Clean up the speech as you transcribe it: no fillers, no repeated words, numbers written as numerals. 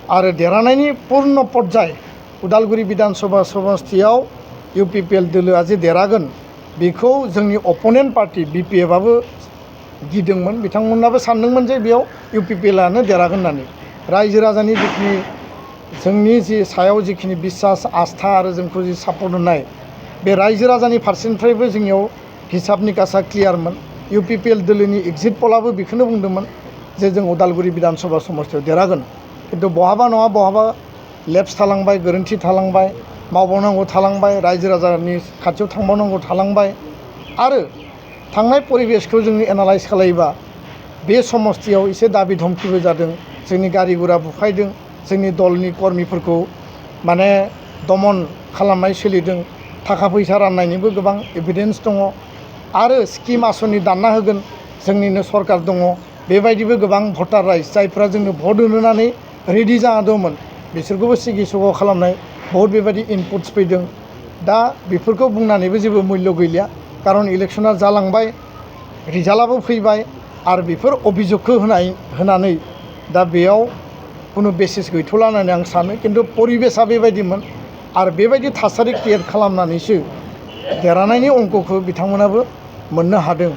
आरो देरहानायनि पूर्ण पर्याय उदालगुरि विधानसभा समस्तियाव UPPL दोलोआ जे देरहागोन बेखौ जोंनि अपोनेन्ट पार्टी BPF आबो गिदोंमोन। बिथांमोनाबो सानदोंमोन जे बेयाव UPPLआनो देरहागोन होननानै। रायजो राजानि जिखिनि जोंनि जि सायाव जिखिनि बिसास आस्था आरो जोंखौ जि सापर्ट होनाय बे रायजो राजानि फारसेनिफ्रायबो जोंनियाव हिसाब निकासा क्लियारमोन। UPPL दोलोनि एग्जिट पलाबो बेखौनो बुंदोंमोन जे जों उदालगुरि विधानसभा समस्तियाव देरहागोन। किन्तु बहाबा नङा बहाबा लेप्स थालांबाय, गोरोन्थि थालांबाय, मावबावनांगौ थालांबाय, रायजो राजानि खाथियाव थांबावनांगौ थालांबाय। आरो थांनाय परिबेसखौ जों एनालाइज खालायोबा बे समस्तियाव एसे दाबि धमकिबो जादों, जोंनि गारि गुरा बुफायदों, जोंनि दलनि कर्मिफोरखौ माने दमन खालामनाय सोलिदों, थाखा फैसा राननायनिबो गोबां एभिडेन्स दङ। आरो स्किम आसनि दानना होगोन, जोंनिनो सरकार दङ, बेबायदिबो गोबां भटार राइट्स जायफ्रा जोंनो भट होनानै रेडि जाना दंमोन बिसोरखौबो सिगि सग' खालामनाय बहुत बेबायदि इनपुट्स फैदों। दा बेफोरखौ बुंनानैबो जेबो मुल्य गैलिया, खारन इलेक्शना जालांबाय, रिजाल्टआबो फैबाय आरो बेफोर अभियोगखौ होनानै दा बेयाव कुनु बेसिस गैथ'ला होननानै आं सानो। किन्तु परिबेसा बेबायदिमोन आरो बेबायदि थासारि क्रिएट खालामनानैसो देरहानायनि अंकखौ बिथांमोनाबो मोननो हादों।